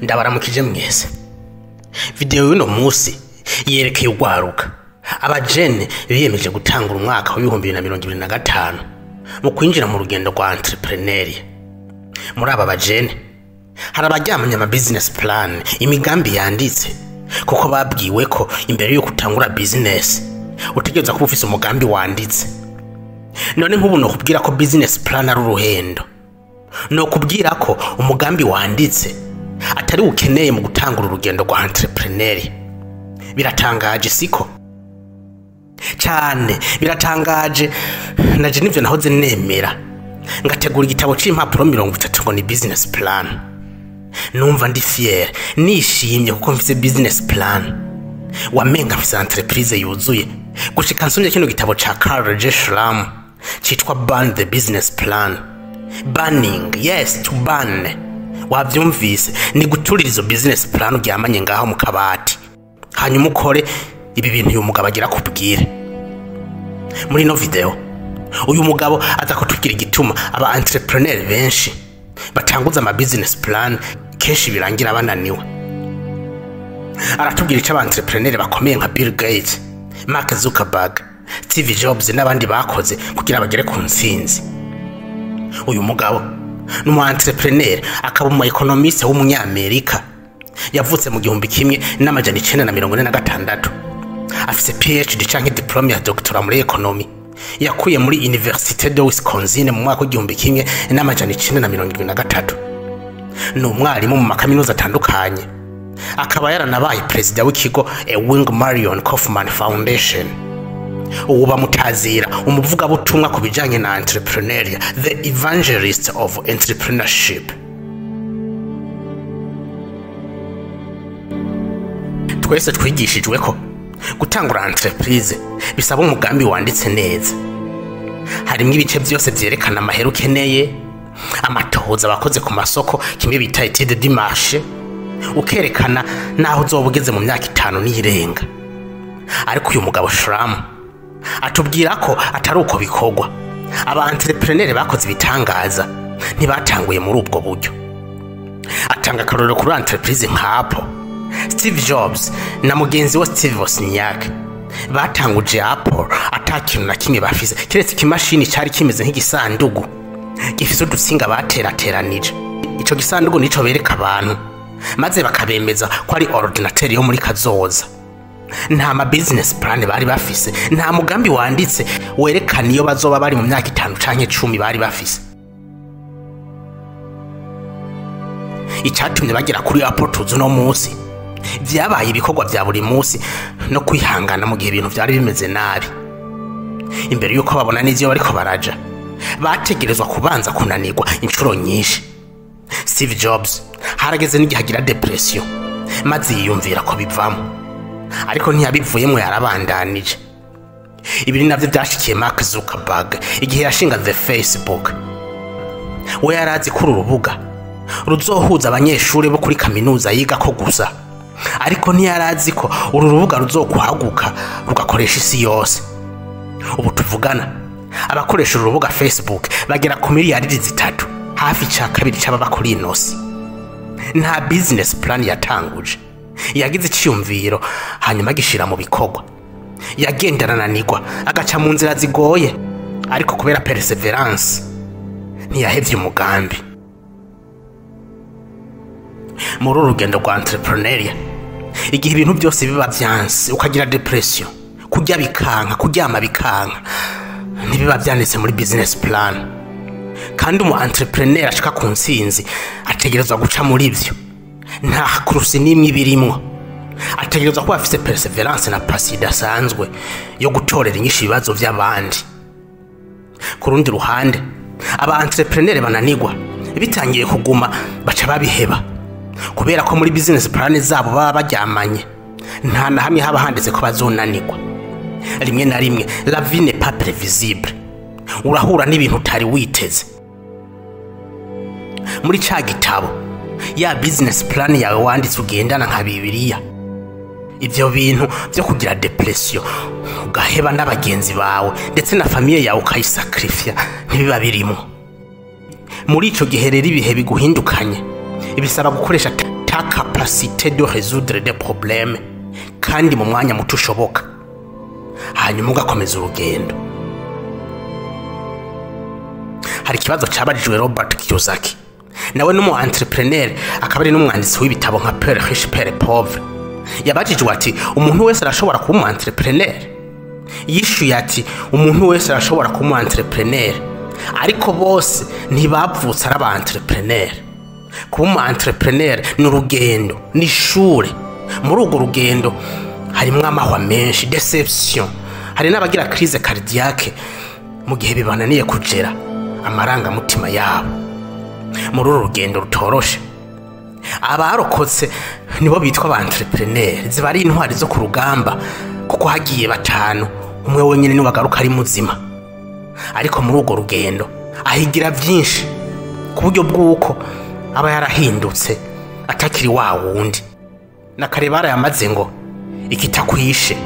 Ndabaramukije mwese. Video y'uno munsi yerekeye urwaruka, abajene biyemeje gutangura umwaka wa 2025 mu kwinjira mu rugendo rwa entrepreneuriat. Muri aba bajene hari abaryamanye ama business plan, imigambi yanditse, kuko babwiwe ko imbere yuko utangura business utegereza kuba ufise umugambi wanditse. None nk'ubu nokubwira ko business plan ari uruhendo, nokubwira ko umugambi wanditse atari ukeneye mu gutangura urugendo rwa entrepreneur. Biratangaje, siko? Cyane biratangaje. Naje nivyo nahoze nemera, ngategura igitabo c'impapuro 30 ngo ni business plan. Numva ndi fier, nishimye kuko mfise business plan, wamenga mfise entreprise yuzuye, gushika nsomye kino gitabo ca Carl J. Schramm citwa Burn the Business Plan. Burning, yes, to burn, wavyumvise, ni guturira izo business plan uryamanye ngaho mu kabati, hanyuma ukore ibi bintu uyu mugabo agira kubwire muri ino video. Uyu mugabo aza kutubwira igituma aba entrepreneur benshi batanguza ama business plan kenshi birangira bananiwe. Aratubwira icyo aba entrepreneur bakomeye nka Bill Gates, Mark Zuckerberg, Steve Jobs n'abandi bakoze kugira bagere ku ntsinzi. Uyu mugabo ni umu entrepreneur akaba umu economiste w'umunyamerika, yavutse mu 1946. Afise PhD canke diplôme ya doctorat muri économie yakuye muri Université de Wisconsin mu mwaka wa 1973. Ni umwarimu mu makaminuza atandukanye, akaba yaranabaye perezida w'ikigo Ewing Marion Kauffman Foundation. Ubu bamutazira umuvugabutumwa ku bijanye na entrepreneuriat, the evangelist of entrepreneurship. Twese twigishijwe ko gutangura entreprise bisaba umugambi wanditse neza, harimwo ibice byose vyerekana amahera ukeneye, amatohoza abakoze ku masoko, kimwe bita étude du marché, ukerekana naho uzoba ugeze mu myaka 5 n'irenga. Ariko uyu mugabo Schramm atubwira ko atari uko bikorwa. Aba entrepreneur bakoze ibitangaza ntibatanguye muri ubwo buryo. Atanga akarorero kuri entreprise nka Apple. Steve Jobs na mugenzi we Steve Wozniak batanguje Apple ata kintu na kimwe bafise keretse ikimashini cari kimeze nk'igisandugu gifise udutsinga baterateranije. Ico gisandugu nico bereka abantu, maze bakabemeza ko ari ordinateur yo muri kazoza. Nta ma business plan bari bafise, nta mugambi wanditse werekana iyo bazoba bari mu myaka 5 canke 10 bari bafise. Icatumye bagera kuri Apple tuzi uno munsi vyabaye ibikorwa vya buri munsi no kwihangana mu gihe ibintu vyari bimeze nabi. Imbere yuko babona n'ivyo bariko baraja, bategerezwa kubanza kunanirwa inshuro nyinshi. Steve Jobs harageze n'igihe agira dépression, maze yiyumvira ko bivamo, ariko ntiyabivuyemo, yarabandanije. Ibi ni navyo vyashikiye Mark Zuckerberg igihe yashinga the Facebook. We yarazi ko uru rubuga ruzohuza abanyeshuri bo kuri kaminuza yigako gusa, ariko ntiyarazi ko uru rubuga ruzokwaguka rugakoresha isi yose. Ubu tuvugana, abakoresha uru rubuga Facebook bagera ku miliyari 3, hafi ca kabiri c'ababa kuri ino si. Nta business plan yatanguje, yagize iciyumviro hanyuma agishira mu bikorwa. Yagenda arananirwa, agaca mu nzira zigoye, ariko kubera perseverance ntiyahevye umugambi. Muri uru rugendo rwa entrepreneuriat, igihe ibintu byose biba vyanse, ukagira dépression, kurya bikanka, kuryama bikanka, ntibiba vyanditse muri business plan. Kandi umu entrepreneur ashika ku ntsinzi ategerezwa guca muri ivyo, nta kurusi n'imwe ibirimwo. Ategerezwa kuba afise perseverance na passion idasanzwe yo gutorera inyishu ibibazo vy'abandi. Ku rundi ruhande, aba entrepreneur bananirwa bitangiye kuguma baca babiheba, kubera ko muri business plan zabo baba baryamanye nta na hamwe haba handitse ko bazonanirwa. Rimwe na rimwe la vie n'est pas prévisible, urahura n'ibintu utari witeze. Muri ca gitabo, ya business plan yawe wanditse ugendana nka Bibiliya, ivyo bintu vyo kugira dépression ugaheba n'abagenzi bawe ndetse na famille yawe ukayisacrifier ntibiba birimo. Muri ico gihe rero ibihe biguhindukanye. Bisaba gukoresha ta capacité de résoudre des problèmes kandi mu mwanya muto ushoboka, hanyuma ugakomeza urugendo. Hari ikibazo cabajijwe Robert Kiyosaki, nawe n'umu entrepreneur akaba ari n'umwanditsi w'ibitabo nka Père riche père pauvre. Yabajijwe ati: "Umuntu wese arashobora kuba umu entrepreneur?" Yishuye ati: "Umuntu wese arashobora kuba umu entrepreneur, ariko bose ntibavutse ari aba entrepreneur. Kuba umu entrepreneur ni urugendo, ni ishure. Muri urwo rugendo harimwo amahwa menshi, déception, hari n'abagira crise cardiaque mu gihe bibananiye kugera amarangamutima yabo. Muri uru rugendo rutoroshe, abarokotse nibo bitwa ba entrepreneur, ziba ari intwari zo ku rugamba, kuko hagiye batanu, umwe wenyine niwe agaruka ari muzima. Ariko muri urwo rugendo ahigira byinshi, ku buryo bw'uko aba yarahindutse, atakiri wa wundi." Na kare barayamaze ngo: "Ikitakwishe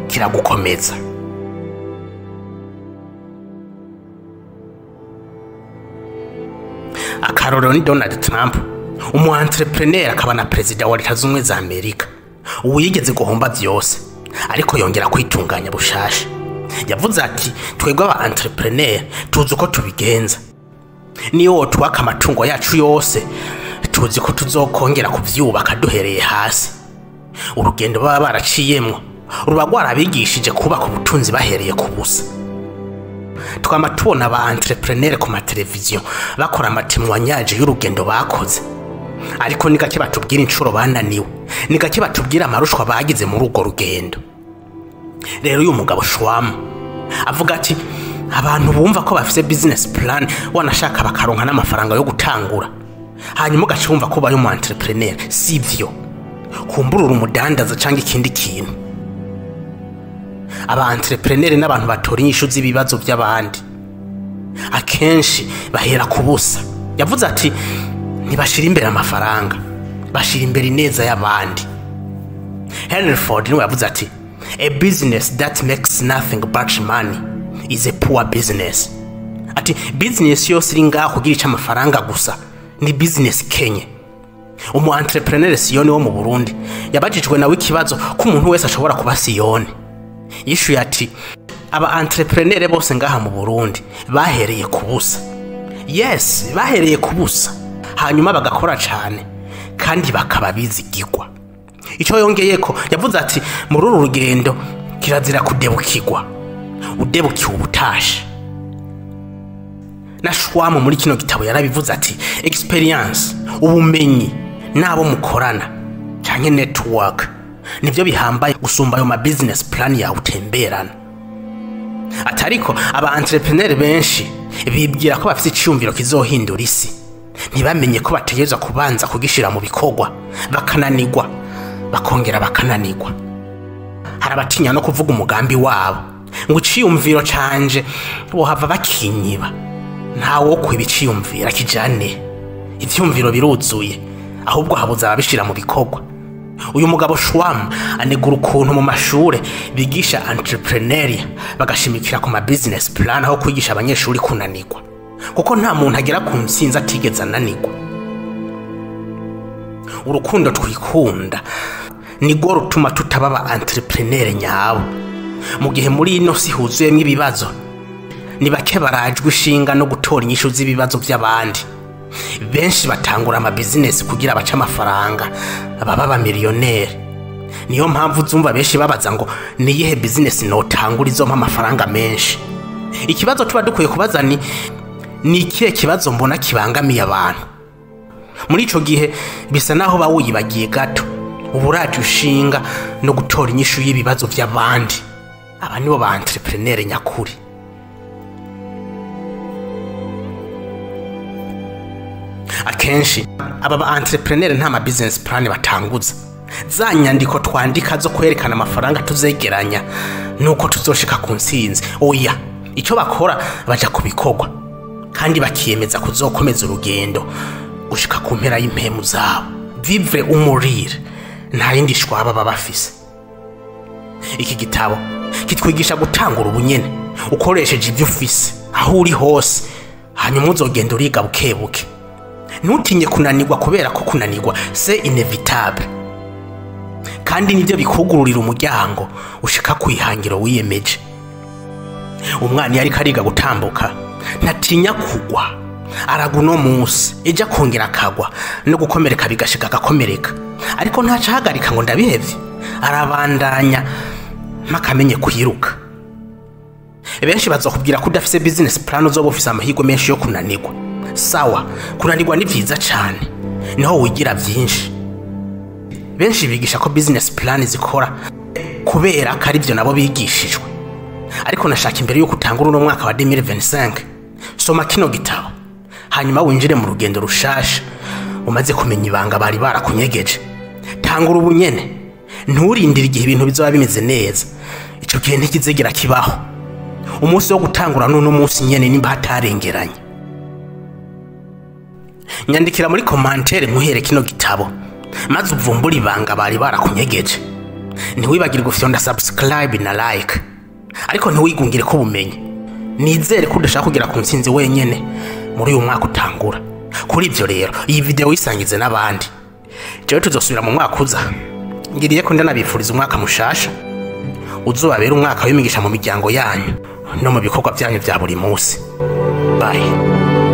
kiragukomeza." Akarorero ni Donald Trump, umu entrepreneur akaba na perezida wa Leta Zunze za Amerika. Ubu yigeze guhomba byose, ariko yongera kwitunganya bushasha. Yavuze ati: "Twebwe aba entrepreneur tuzi uko tubigenza. Niyo wotwaka amatungo yacu yose, tuzi ko tuzokongera kuvyubaka duhereye hasi." Urugendo baba baraciyemwo ruba rwarabigishije kubaka ubutunzi bahereye ku busa. Twama tubona ba entrepreneur ku mateleviziyo bakora ama témoignages y'urugendo bakoze, ariko ni gake batubwira inshuro bananiwe, ni gake batubwira amarushwa bagize muri urwo rugendo. Rero uyu mugabo Schwam avuga ati: "Abantu bumva ko bafise business plan, wanashaka bakaronka n'amafaranga yo gutangura, hanyuma ugaca wumva ko ubaye umu entrepreneur, sivyo. Kumburura umudandaza cyangwa ikindi kintu. Aba entrepreneur n'abantu batora inyishu z'ibibazo by'abandi, akenshi bahera ku busa." Yavuze ati: "Ntibashira imbere amafaranga, bashira imbere ineza y'abandi." Henry Ford niwe yavuze ati: "A business that makes nothing but money is a poor business." Ati: "Business yose iri ngaho kugira ico amafaranga gusa ni business kenye." Umu entrepreneur Siyoni wo mu Burundi yabajijwe nawe ikibazo ko umuntu wese ashobora kuba Siyoni. Yishuye ati: "Aba entrepreneur bose ngaha mu Burundi bahereye ku busa. Yes, bahereye ku busa, hanyuma bagakora cyane kandi bakaba bizigirwa." Icyo yongeyeko, yavuze ati: "Muri uru rugendo kirazira kudebukirwa, udebukiwe ubutashe." Na Schwam muri kino gitabo yarabivuze ati: "Experience, ubumenyi n'abo mukorana canke network nivyo bihambaye gusumba ayo ma business plan yawe utemberana." Ati: "Ariko aba entrepreneur benshi bibwira ko bafite iciyumviro kizohindura isi, ntibamenye ko bategerezwa kubanza kugishira mu bikorwa, bakananigwa, bakongera bakananigwa. Hari abatinya no kuvuga umugambi wabo, ngo iciyumviro canje bohava bakinyiba. Ntawe wo kwiba iciyumviro akijane. Ivyumviro biruzuye, ahubwo habuze ababishira mu bikorwa." Uyu mugabo Schwam anegura ukuntu mu mashure bigisha entrepreneuriat bagashimikira ku ma business plan aho kwigisha abanyeshuri kunanirwa, kuko nta muntu agera ku ntsinzi atigeze ananirwa. Urukundo twikunda nirwo rutuma tutaba aba entrepreneur nyabo. Mu gihe muri ino si huzuyemwo ibibazo, ni bake barajwe ishinga no gutora inyishu z'ibibazo by'abandi. Benshi batangura amabizinesi kugira bace amafaranga, baba abamiliyoneri. Niyo mpamvu uzumva benshi babaza ngo: "Niyihe bizinesi notangura izompa amafaranga menshi?" Ikibazo tuba dukwiye kubaza ni ikihe kibazo mbona kibangamiye abantu muri ico gihe? Bisa naho bawuyibagiye gato uburaje ushinga no gutora inyishu y'ibibazo by'abandi. Aba nibo ba entrepreneur nyakuri. Akenshi aba ba entrepreneur nta ma business plan batanguza, za nyandiko twandika zo kwerekana amafaranga tuzegeranya nuko tuzoshika ku ntsinzi. Oya, icyo bakora, baja ku bikorwa kandi bakiyemeza kuzokomeza urugendo gushika ku mpera y'impemu zabo. Vivre ou mourir, nta yindi shwaba baba bafise. Iki gitabo kitwigisha gutangura ubunyene ukoresheje ibyo ufise aho uri hose, hanyuma uzogenda uriga buke buke. Ntutinye kunanirwa, kubera ko kunanirwa c'est inévitable, kandi nibyo bikugururira umuryango ushika ku ihangiro wiyemeje. Umwana iyo ariko ariga gutambuka ntatinya kugwa. Aragwa uno munsi, ejo akongera akagwa, no gukomereka bigashika agakomereka, ariko ntacahagarika ngo ndabihevye. Arabandanya mpaka amenye kwiruka. Benshi bazokubwira ko udafise business plan uzoba ufise amahirwe menshi yo kunanirwa. Sawa, kunanirwa ni vyiza cane, niho wigira vyinshi. Benshi bigisha ko business plan zikora kubera ko arivyo nabo bigishijwe, ariko nashaka imbere yuko utangura uno mwaka wa 2025, soma kino gitabo, hanyuma winjire mu rugendo rushasha umaze kumenya ibanga bari barakunyegeje. Tangura ubu nyene, nturindire igihe ibintu bizoba bimeze neza. Ico gihe ntikizigera kibaho. Umunsi wo gutangura n'uno munsi nyene, nimba hatarengeranye. Nyandikira muri commentaire nkuhere kino gitabo, maze uvumbure ibanga bari barakunyegeje. Ntiwibagire gufyonda subscribe na like, ariko ntiwigungire ko ubumenyi. Nizere ko udashaka kugera ku ntsinzi wenyene muri uyu mwaka utangura. Kuri ibyo rero, iyi video wisangize n'abandi. Jewe tuzosubira mu mwaka uza. Ngiriye ko ndanabifuriza umwaka mushasha uzobabera umwaka w'imigisha mu miryango yanyu no mu bikorwa byanyu bya buri munsi. Bye.